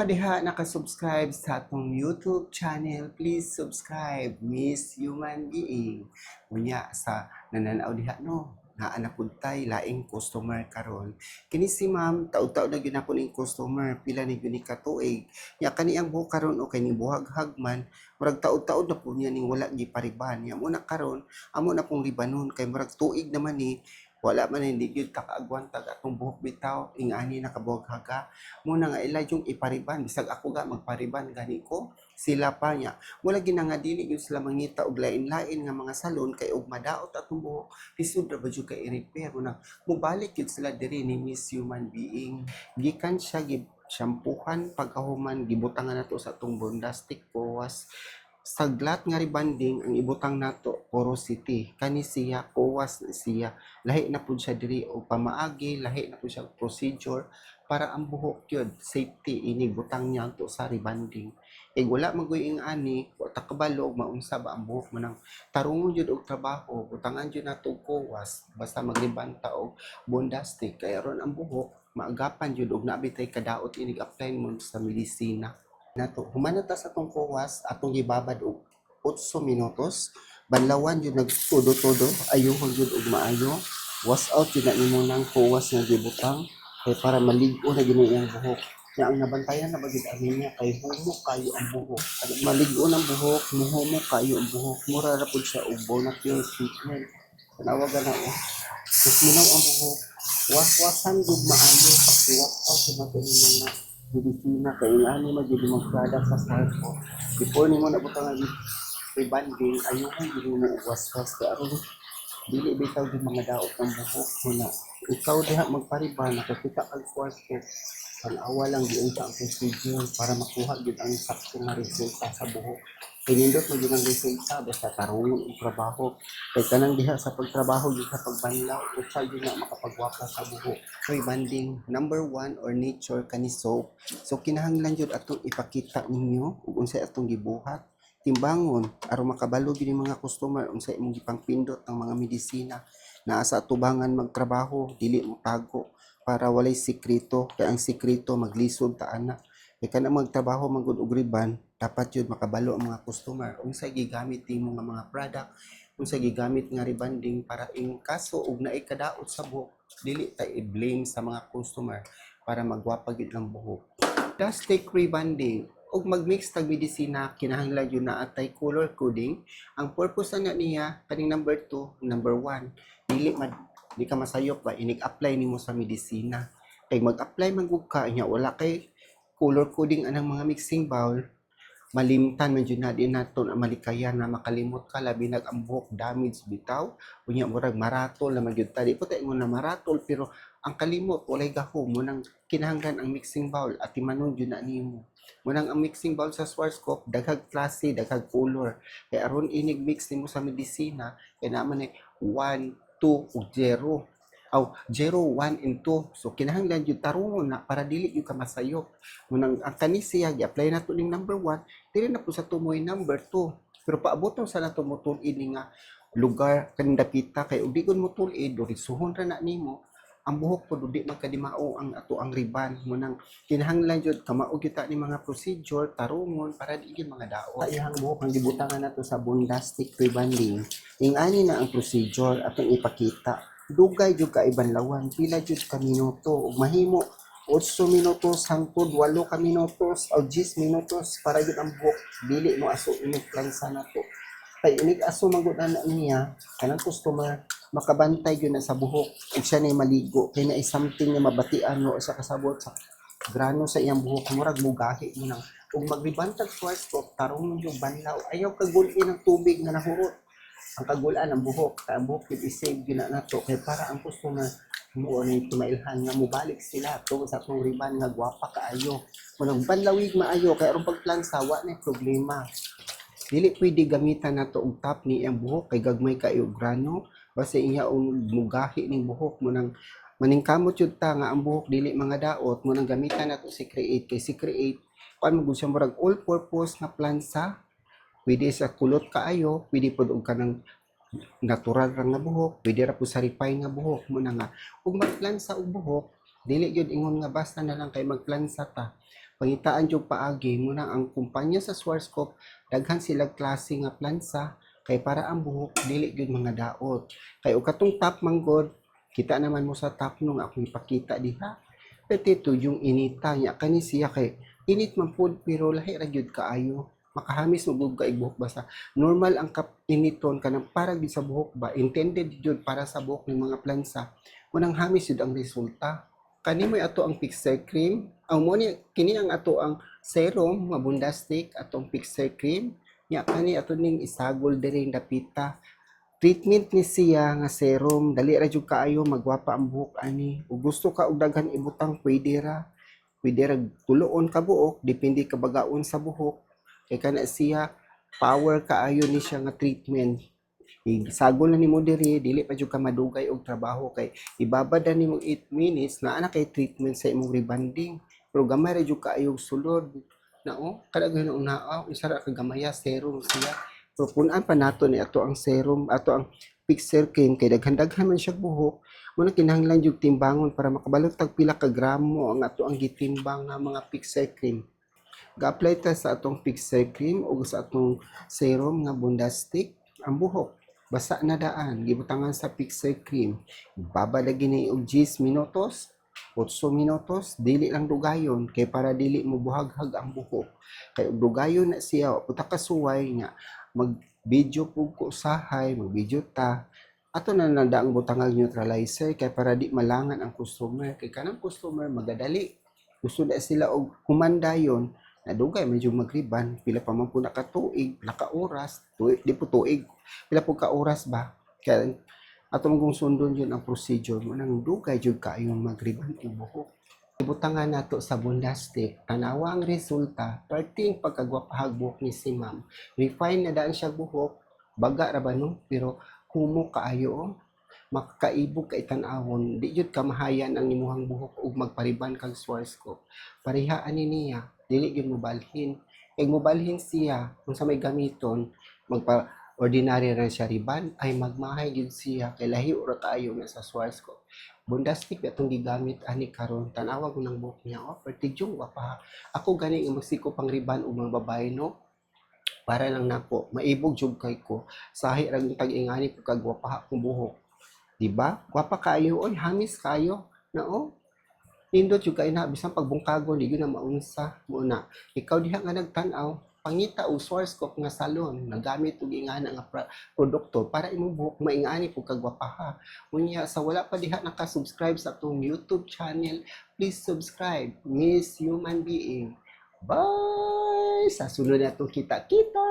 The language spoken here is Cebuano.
Diha naka-subscribe sa atong YouTube channel, please subscribe, Miss Human Being. Unya sa nananaw diha, no, naa na pud tay laing customer karon. Kini si ma'am, taud-taud na gyud nako ning customer, pila ni gyud ni ka tuig. Nya kani ang buhok karon o kay ning buhaghag man, murag taud-taud na pud niya ning wala gipariban. Nya mo na karon, amo na pong ribanon kay murag tuig naman ni wala man, hindi gyud ta kaagwantag atong buhok bitaw ingani nakabuhaghaga. Mo na nga ila yung ipariban, bisag ako ga magpariban gani ko, sila pa niya. Wala gina nga dili gyud sila mangita og lain-lain nga mga salon kay og madaot atong buhok, lisod ra ba jud kay i-repair. Mo na mobalik gyud sila diri ni Miss Human Being. Gikan siya gi shampoohan, pagkahuman gibutangan nato sa atong Bondastic Kowas. Saglat nga rebanding ang ibutang nato, Porosity. Kani siya kuwas na siya, lahi na pud siya diri og pamaagi, lahi na pud siya og procedure para ang buhok yun safety ini butang niya to sa rebanding. Kay wala magoy ing ani, wa ta kabalo og maunsa ba ang buhok mo nang tarungon jud og trabaho. Butangan jud nato og kuwas basta magriban ta og Bondastic kay aron ang buhok maagapan jud og naa bitay kadaot inig apply mo sa medisina nato. Human na ta sa atong kuwas, atong gibabad og 8 minutos, banlawan jud nagtudo-todo, ayuhon jud og maayo. Wash out jud na nimo nang kuwas nga gibutang kay para malig-o na gini iyang buhok. Nya ang nabantayan na ba gid ani niya kay humok kayo ang buhok. Malig-o ng buhok, muhumok kayo ang buhok. Mura ra pud siya og Bonacure treatment. Tanawa na oh. Kusminaw ang buhok. Was-wasan jud maayo, i-wash out jud nato ni mga medisina kay ani man jud imong product sa kwarto. Before nimo nabutangan rebanding, ayuhon jud nimo og waswas kay aron dili bitaw jud mga daot ang buhok mo na. Ikaw diha magpariban, nakakita kag kwarto, tan-awa lang giunsa ang procedure para makuha gyud ang sakto nga resulta sa buhok. Kay nindot man gyud ang resulta basta tarungon ang trabaho. Kay kanang diha sa pagtrabaho gyud sa pagbanlaw, usa gyud na makapagwapa sa buhok. Rebanding number one or nature kani soap. So kinahanglan jud atong ipakita ninyo ug unsay atong gibuhat. Timbangon aron makabalo gyud yung mga customer unsay imong gipangpindot ang mga medisina. Naa sa atubangan magtrabaho, dili mo tago para walay sikreto kay ang sikreto maglisod ta ana. Kay kanang magtrabaho man gud og riban, dapat jud makabalo ang mga customer unsay gigamit nimo nga mga product, unsay gigamit nga rebanding para in kaso og naay kadaot sa buhok, dili ta i-blame sa mga customer para magwapa gyud ang buhok. Plastic rebanding ug magmix tag medisina, kinahanglan jud naa tay color coding. Ang purpose na niya kaning number 2, number 1, dili man di ka masayop ba inig apply nimo sa medisina. Kay mag-apply man gud ka nya wala kay color coding anang mga mixing bowl, malimtan man jud na, di nato na malikayan na makalimot ka, labi nag ang buhok damage bitaw. Unya murag maratol na man gyud ta, di po tayo na maratol, pero ang kalimot walay gahom mo nang kinahanglan ang mixing bowl at timanon jud na nimo mo nang ang mixing bowl sa Schwarzkopf, daghag klase, daghag color kay aron inig mix nimo sa medisina kay naman ni 1, 2 ug 0 aw 0, 1 and 2. So kinahanglan jud tarungon na para dili jud ka masayop mo nang ang kani siya gi-apply nato ning number 1, dili na po sa tumoy number 2, pero paaboton sa nato mo tul-id ni nga lugar kaning dapita kay ug di gud mo tul-id, suhon ra na nimo ang buhok po, di magkadimao ang ato ang riban mo nang kinahanglan jud kamao kita ni mga procedure, tarungon para di gyud mga daot. Iyang buhok ang gibutangan nato sa Bondastic rebanding, ing ani na ang procedure atong ipakita. Dugay jud ka ibanlawan, pila jud ka minuto ug mahimo 8 minutos hangtod 8 ka minutos o 10 minutos para jud ang buhok dili mo aso inig plansa nato. Kay inig aso man gud ana niya, kanang customer makabantay gyud na sa buhok ug siya nay maligo kay naay something nga mabatian no sa kasabot sa grano sa iyang buhok, murag mugahi mo nang. Ug magribantag Schwarzkopf, tarong yung banlaw, ayaw kagul-in ng tubig nga nahurot. Ang kagulan ang buhok kay ang buhok gyud i-save gyud na nato kay para ang customer mo ni tumailhan nga mobalik sila tungod sa atong riban nga gwapa kaayo mo nang banlawig maayo kay aron pagplansa wa na problema. Dili pwede gamitan nato og top ni iyang buhok kay gagmay kayo og grano, basta iya og mugahi ning buhok mo nang maningkamot jud ta nga ang buhok dili mga daot mo nang gamitan nato si Create kay si Create kuan mo gud siya, murag all purpose nga plansa. Pwede sa kulot kaayo, pwede pod og kanang natural ra nga buhok, pwede ra pud sa refine nga buhok. Mo na nga ug magplansa og buhok, dili gyud ingon nga basta na lang kay magplansa ta. Pangitaan jud paagi mo na ang kumpanya sa Schwarzkopf, daghan sila klase nga plansa kay para ang buhok dili gyud mga daot. Kay og katong top man gud, kita naman mo sa top no nga akong ipakita diha. Pwede yung inita niya kani siya kay init man pud pero lahi ra gyud kaayo. Makahamis mo gud kay buhok, basta normal ang kap initon kanang para gyud sa buhok ba, intended gyud para sa buhok ng mga plansa. Unang hamis jud ang resulta. Kani mo'y ato ang fixer cream. Ang mo ni kini ang ato ang serum nga Bondastic, atong fixer cream. Nya kani ato ning isagol diri dapita. Treatment ni siya nga serum, dali ra jud kaayo, magwapa ang buhok ani. Ug gusto ka og daghan ibutang, pwede ra. Pwede ra kuloon ka buok, depende ka bagaon sa buhok. Kay kana siya power kaayo ni siya nga treatment. Isagol na nimo diri, dili pa jud ka madugay og trabaho kay ibabad na nimo 8 minutes na ana kay treatment sa imong rebonding. Pero gamay ra jud kaayo og sulod. Na oh, kada gyud una, isa ra ka gamaya serum siya. Pero punan pa nato ni ato ang serum, ato ang fixer cream kay daghan-daghan man siya buhok. Muna kinahanglan jud timbangon para makabalo tag pila ka gramo ang ato ang gitimbang nga mga fixer cream. Ga-apply ta sa atong fixer cream o sa atong serum nga Bondastic. Ang buhok basa na daan, gibutangan sa fixer cream. Babad lagi ni og 10 minutos, 8 minutos, dili lang dugayon kay para dili mo buhaghag ang buhok. Kay og dugayon na siya, wa ta kasuway nga mag video pug ko usahay, mag video ta. Ato na lang daang butangang neutralizer kay para di malangan ang customer. Kay kanang customer magadali. Gusto na sila og humandayon, nadugay medyo magriban, pila pa man po na katuig, pila ka oras, tuig, di po tuig, pila po ka oras ba? Kaya ato mong sundon yun ang procedure mo nang dugay jud kaayo magriban og buhok. Ibutangan nato sa Bondastic, tanawa ang resulta, perting pagkagwapahag buhok ni si ma'am. Refine na daan siya buhok, baga ra ba no? Pero humo kaayo oh. Makakaibog kay tan-awon, di jud kamahayan ang imuhang buhok ug magpariban kag Schwarzkopf. Pareha ani niya, dili gyud mobalhin. Kay mobalhin siya kung sa may gamiton, magpa ordinary ra siya riban, ay magmahay gyud siya kay lahi ra kaayo na sa Schwarzkopf. Bondastic atong gigamit ani karon, tan-awa ko ng buhok niya oh, pertidyong gwapa. Ako gani nga magsiko pang riban og mga babae no. Para lang nako, maibog jud kay ko. Sahi ra gyud tag-ingani ko kagwapaha akong buhok. Di ba? Gwapa kaayo oy, hamis kaayo. Na oh. Nindot jud kay na bisan pagbungkagon di gyud na maunsa mo na. Ikaw diha nga nagtan-aw, pangita og Schwarzkopf nga salon nagamit og ingana nga produkto para imong buhok maingani pug kagwapaha. Unya sa wala pa diha naka-subscribe sa atong YouTube channel, please subscribe, Miss Human Being. Bye! Sa sunod na itong kita-kita!